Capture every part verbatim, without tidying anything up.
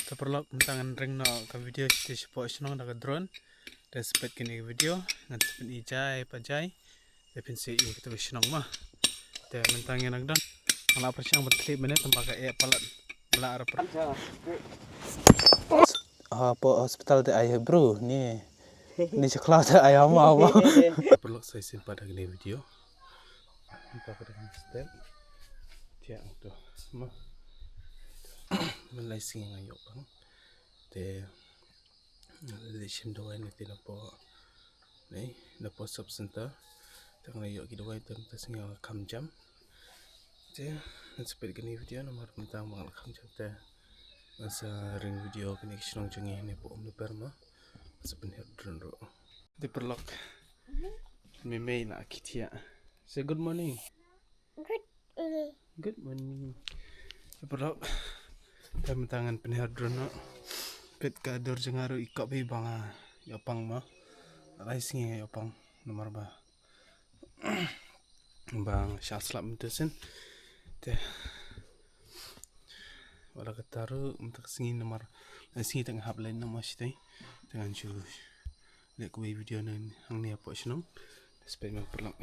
Te paralok, mynta ngan ring noh ka video sha shnong da ka drone. Te sa peit kane ka video, ngan sa pyni jai pa jai. Te phin sa ïohi ïa kata ka shnong mo. Te mynta ngan nang don. Nga la pyrshang ban klik mynne tang ba ka eh palat. Ba la arap. Ha, hapoh hospital te ai bro, ni. Ni sha khlaw te ai ma ba. Paralok, sa shisien pat ha kane ka video. Mynta ka dang step. Te ïa to. Mo. Mynlei sngi nga ïoh pang. Te leit shim dawai ne te napoh, ne, napoh sub center. Te nga la ïoh ki dawai te mynta sngi nga la kham jam. Te ngan sa peit kane ka video namar mynta ba nga la kham jam te ngan sa ring video kane ka shnong jong ngi ne poh Umnumper mo. Ngan sa pynhiar drone ruh. Te paralok. Mei mei na ki thiah. Say good morning. Good morning. Good morning. Te paralok. Te mynta ngan pynhiar drone noh. Peit ka dur jong nga ruh i kop hi ba nga ïoh pang mo. Lai sngi nga ïoh pang namar ba, ba nga shah slap mynta sien. Te wat la katta ruh mynta ka sngi namar lai sngi te nga hap leit noh mo shatei. Te ngan shu leh kawei video na hangne hapoh shnong. Te sa peit mo paralok.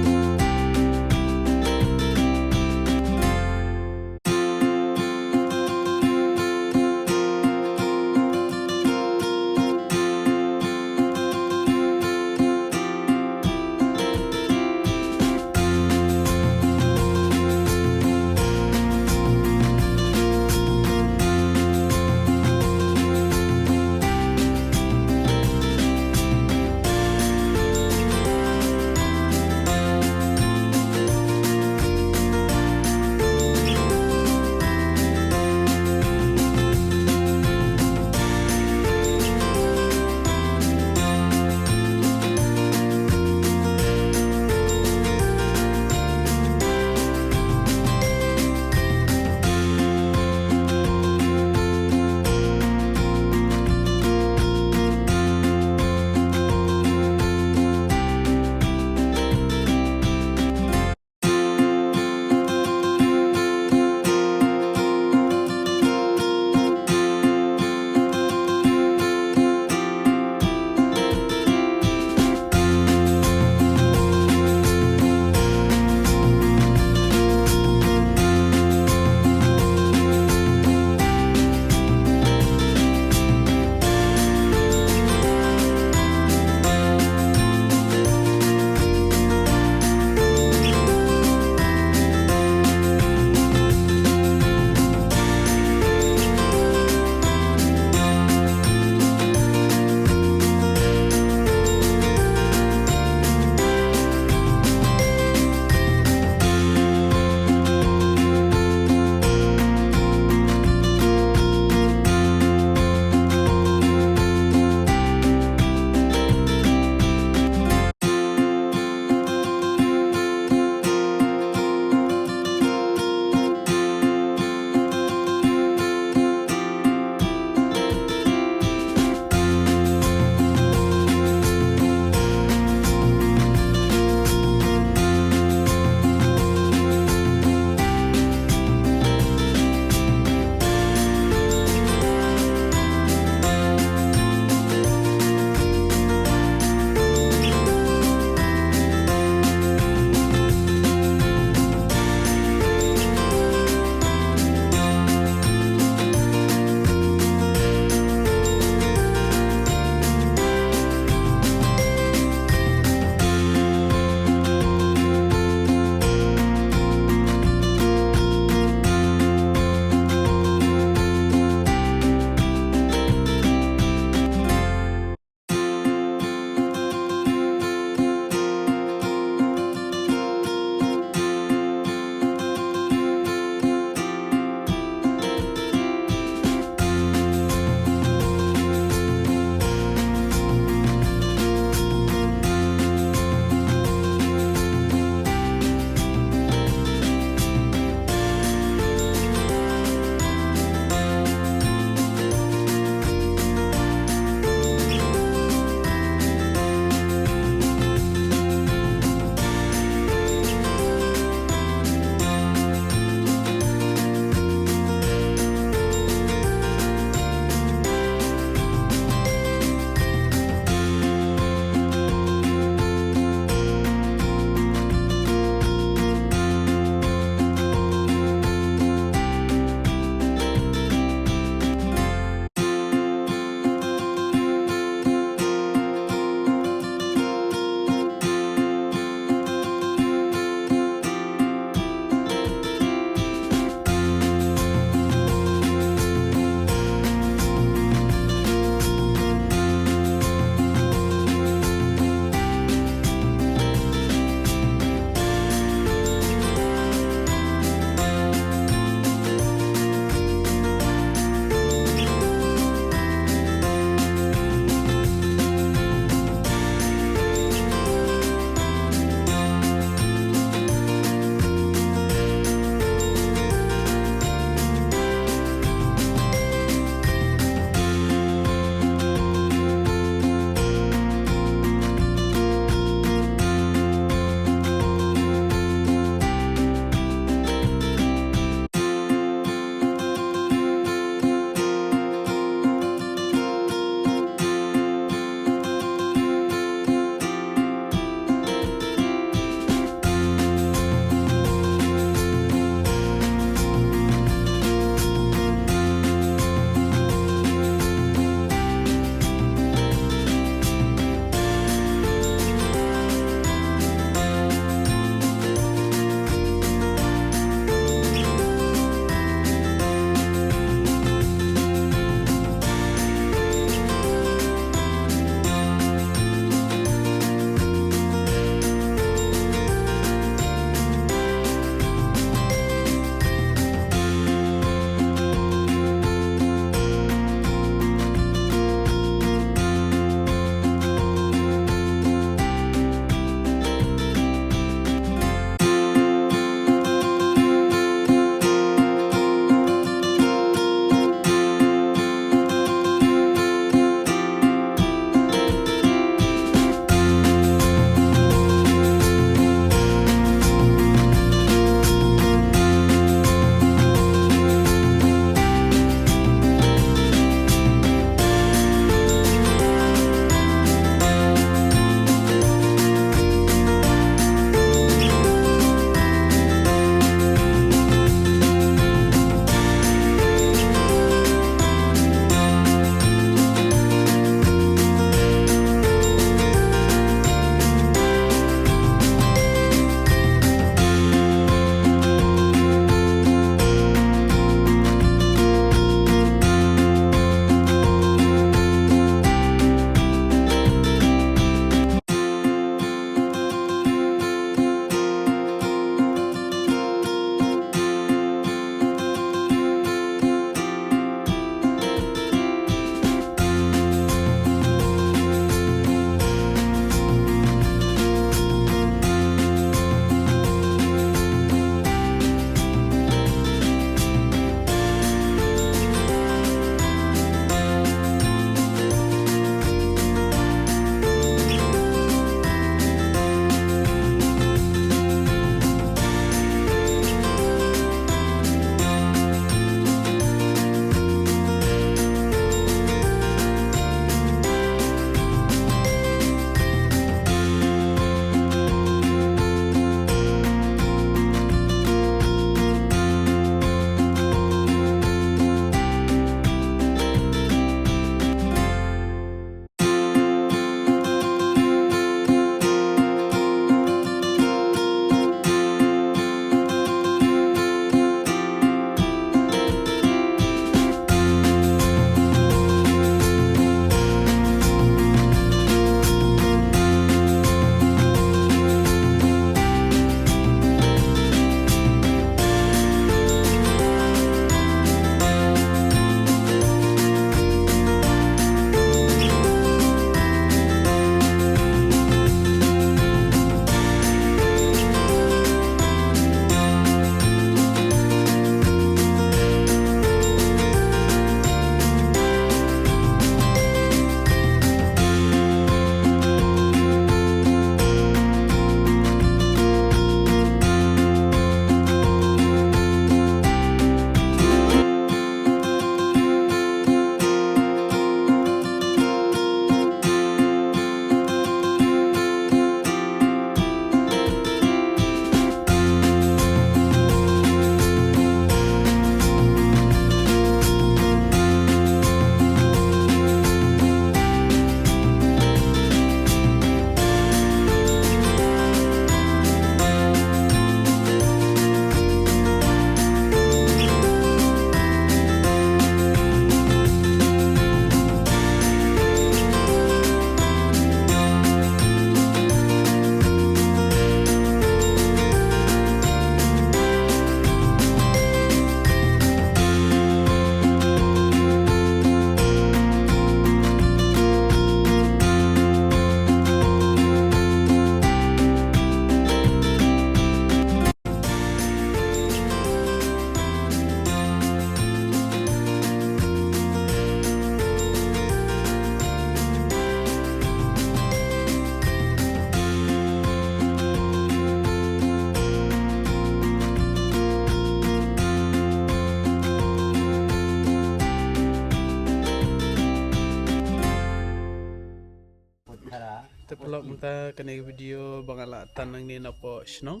Ta kane ka video ba nga la tan nangne napoh shnong.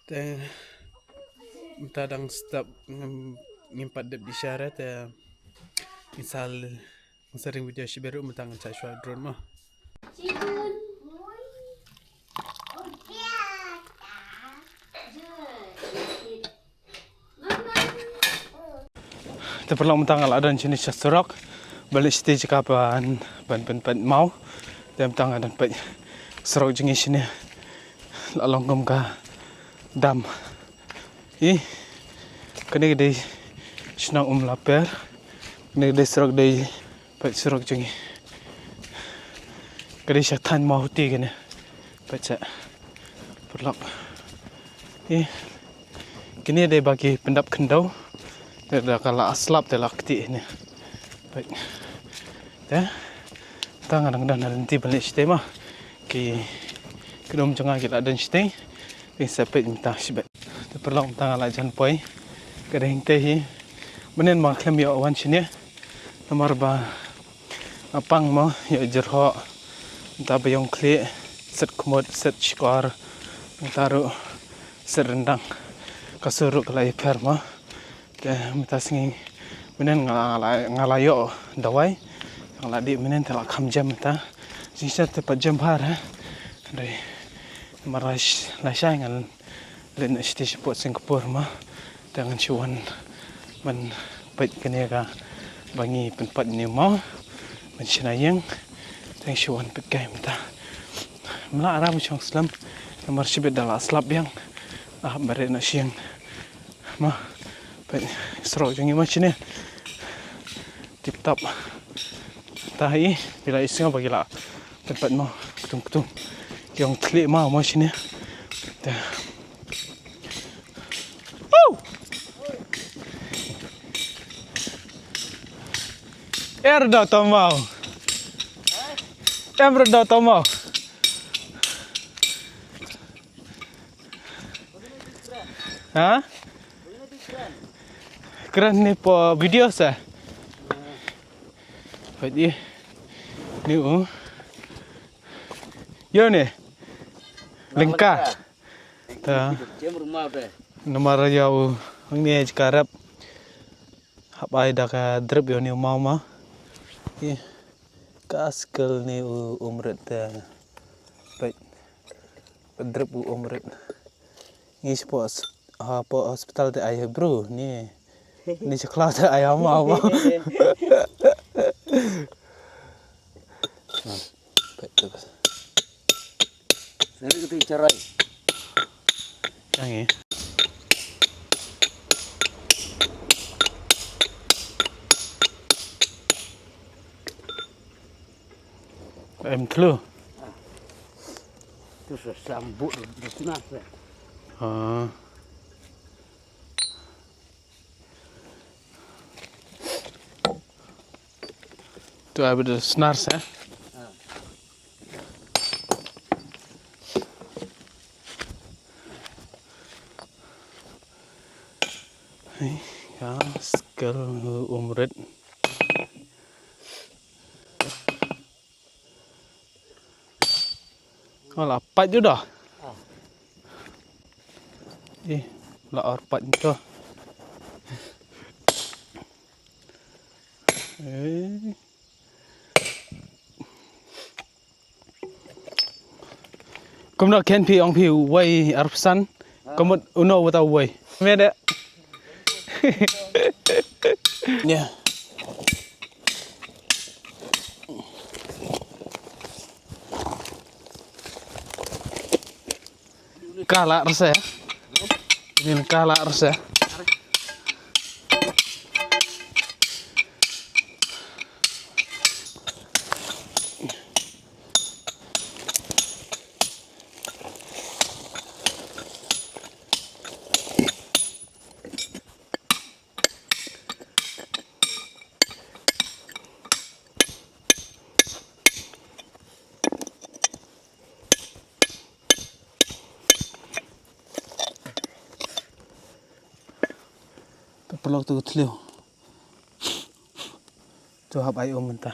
Te mynta dang step ngim, ngim pat dep di share te ngin sa l-, ngin sa ring video shibit ruh mynta ngan sa shuwa drone mo. Te paralok mynta nga la don shane sha surok. Balei shatei jaka ban, ban pynpait maw. Te mynta nga don pait surok jong ngi shane. La long kum ka dam. I, kane ka dei shnong Umlaper. Kane ka dei surok, dei pait surok jong ngi. Ka dei sha thaiñ Mawhati kane. Pait sha. Paralok. I, kine dei ba ki pyndap khyndew. Te da ka la slap te la ktieh ne. Pait. Te. Ta nga dang don ha lynti ban leit shatei ma. Ki kynum jong nga ki la don shatei. Te sa peit mynta shibit. Te paralok mynta nga la jan poi. Ka dei hangtei hi. Mynnin ma khlem ïoh wan shane. Namar ba nga pang mo ïoh jyrhoh. Mynta ba ïong khlieh, set khmut, set shkor. Mynta ruh set ryndang. Ka sur ruh ka la ïapher mo. Te mynta sngi mynnin nga la, nga la, nga la ïoh dawai. Nga la dih mynnin te la kham jem mynta. Jingshisha te pat jem bha re. Hynrei namar la sh-, la shai ngan leit noh shatei shapoh Singapore mo. Te ngan shu wan ban peit kane kaba ngi pynpait ne mo. Ban shna ïing. Te ngan shu wan peit kai mynta. Mla ara ba shong slem. Namar shibit da la slap biang. Ah, ba re na shing. Ma, peit surok jong ngi ma shane. Tip top. Ta hi, phi la i sngew ba ki la pynpait mo. Ktung ktung. Ki ong thli ma mo shane. Ta. Woo! Er da tomau. Em da tomau. Ha? Kren ni po video sa. Pait i. Ni u. Yo ni. Lengka. Ta. Jem rumah te. Namar ïa u. Ang ni ej karep. Hap ai da ka drip ïa u ni u maw ma. I. Ka skel ni u umrit te. Pait. Drip u umrit. Ngi shapoh hos-, hapoh hospital te ai ha bru ni. Ni sha khlaw te ai ha ma ma. Pait tu. Seri kati charai. Yang ni. Em thlu. Tu sa sambut tu snas. Ah. Tu ai bad snar sa. Hei, ka skel umrit. Wala pat ju dah. Ih, la ar pat ju. Eh. Kumno khein phi ong phi wei arphew san. Kumno uno wata wei. Mede. Nia. Kala rese. Nin kala rese. Paralok tu ka thliew. Tu hap ai um mynta.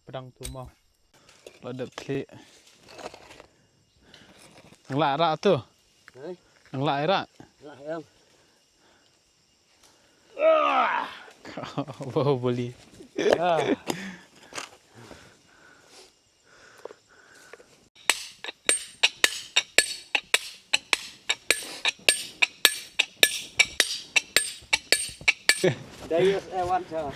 Pdang tu mo. La dep thli. Nang la ra tu. Hei? Nang la ra. Lah yang. Bahubali. Ah. Darius, eh, wan sa.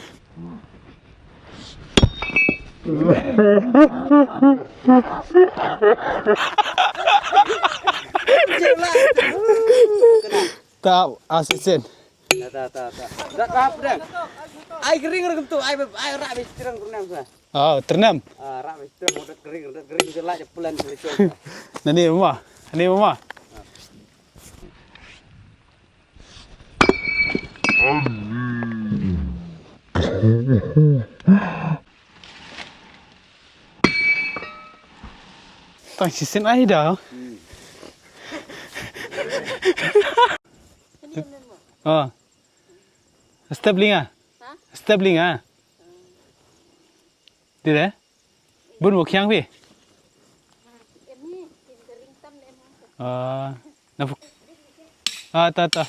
Ta asesin. Ta, ta, ta, ta. Ai kering reng tu, ai, ai rak bes terang pernah sa. Oh, ternem. Ah, rak mesti modal kering, modal kering je lah je pelan je. Nani mama? Nani mama? Tang sisin ai da. Oh. Step linga. Step linga. Dire. Bun mo khiang phi? Ah, na fu-, ah, ta, ta.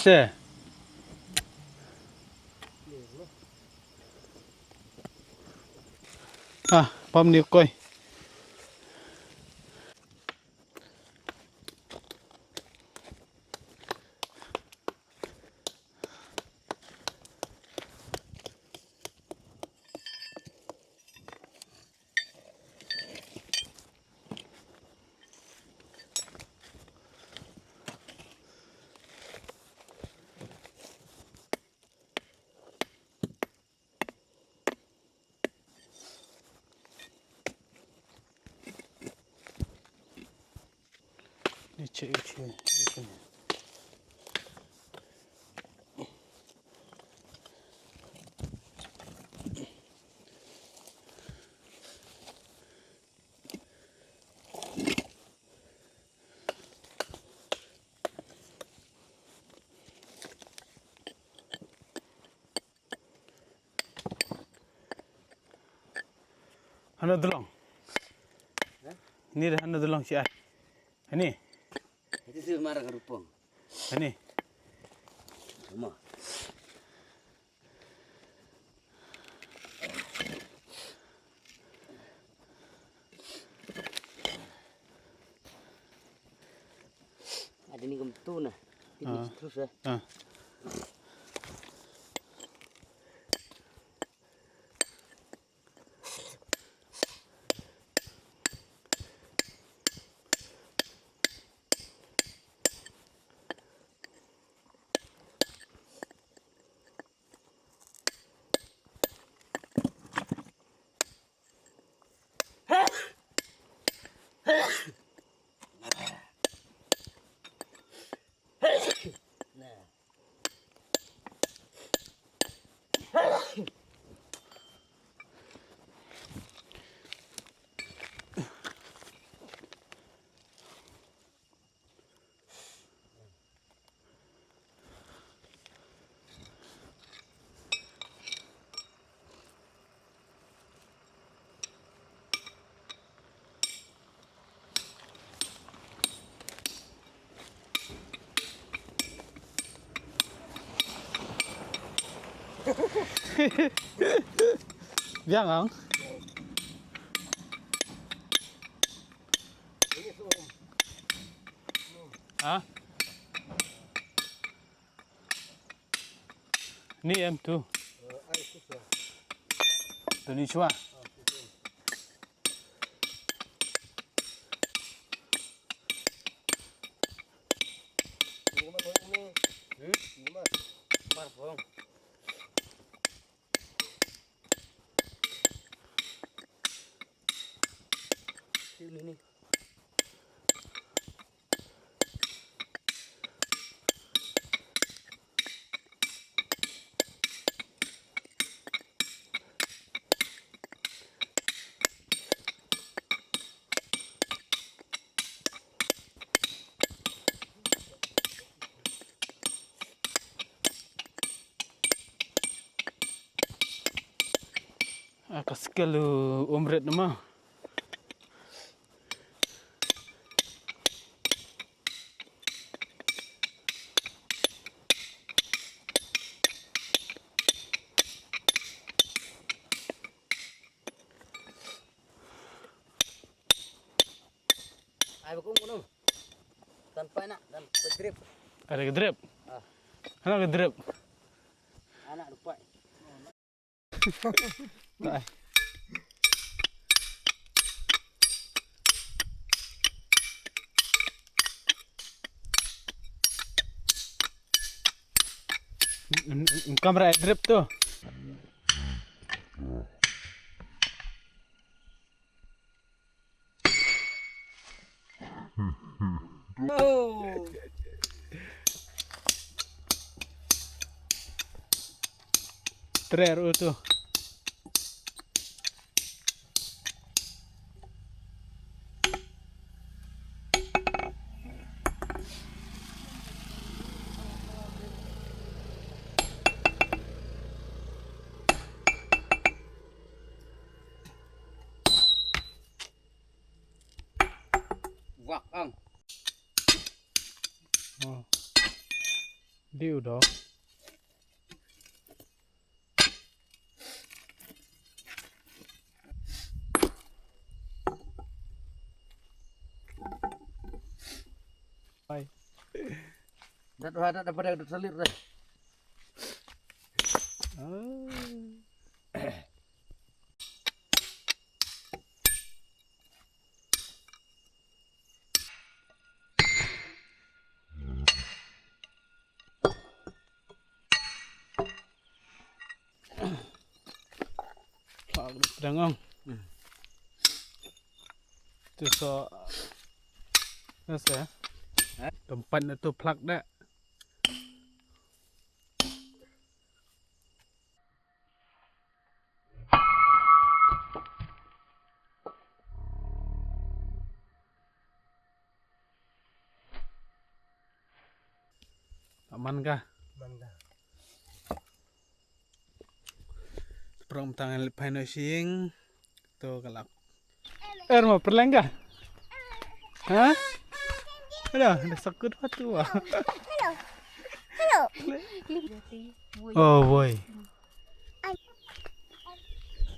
Se. Ah, pam ni koi. Ni che, che, che. Hano dulong. Hah? Ni dah hano dulong si ai. Hani. Itu tu marang rupong. Hani. Rumah. Ada ni kum tu nah. Ini terus eh. Ah. Biang ang. Ha? Ni em tu. Tu ni chwa. Ni, ni. Ah, ka skel u umret nama. Ai, bakung, bakung. Tan pai nak, tan pai grip. Ada ke drip? Ah. Ada ke drip? Anak lupa. Kamera drip tu. Oh. Trer utu. Wak ang. Oh. Diu do. Hai. Dat wa dat apa dah salir dah. Ah. Plak dang ong. Hmm. Tu so. Nasa. Ha? Tempat na tu plak dah. Man ka? Man ka. Prong tang lip hai no sing. To kalak. Er mo perlengga. Ha? Ada, ada sakut batu ah. Hello. Hello. Oh boy.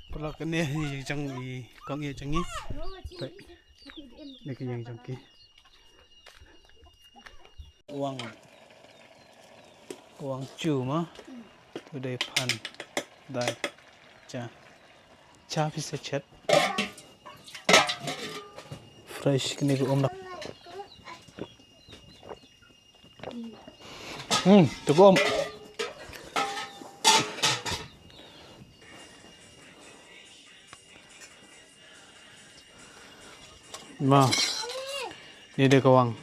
Pula kene yang jang i kong ye jang i. Ni ke yang jang ki. Wang. Wang chu ma. Udai pan. Dai. Cha. Cha phi sa chet. Fresh kene ko om nak. Hmm, tu ko om. Ma. Ni de kawang.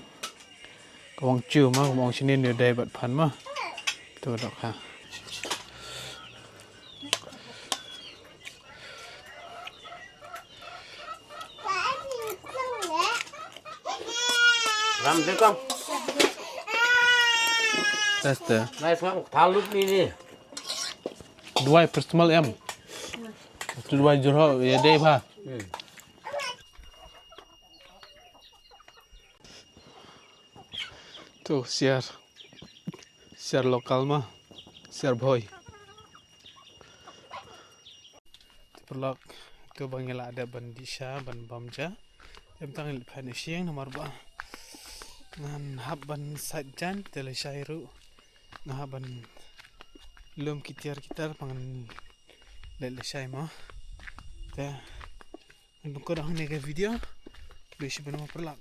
Kawang chu ma, kawang sini ni de bat pan ma. Tu dok ha. Ram de kam. Teste. Nice ngam thalut ni ni. Duai personal em. Tu duai jurho ya dei ba. Hmm. Tu siar. Siar lokal ma. Siar bhoi. Te paralok, tu ba ngi la dep ban dih sha, ban bam ja. Em tang leit phan ïa shyieng namar ba ngan hap ban sait jan, te lashai ruh nga hap ban lum ki tiar ki tar ba ngan leit lashai mo. Te ngan pynkut hangne ka video. Khublei shibun mo paralok.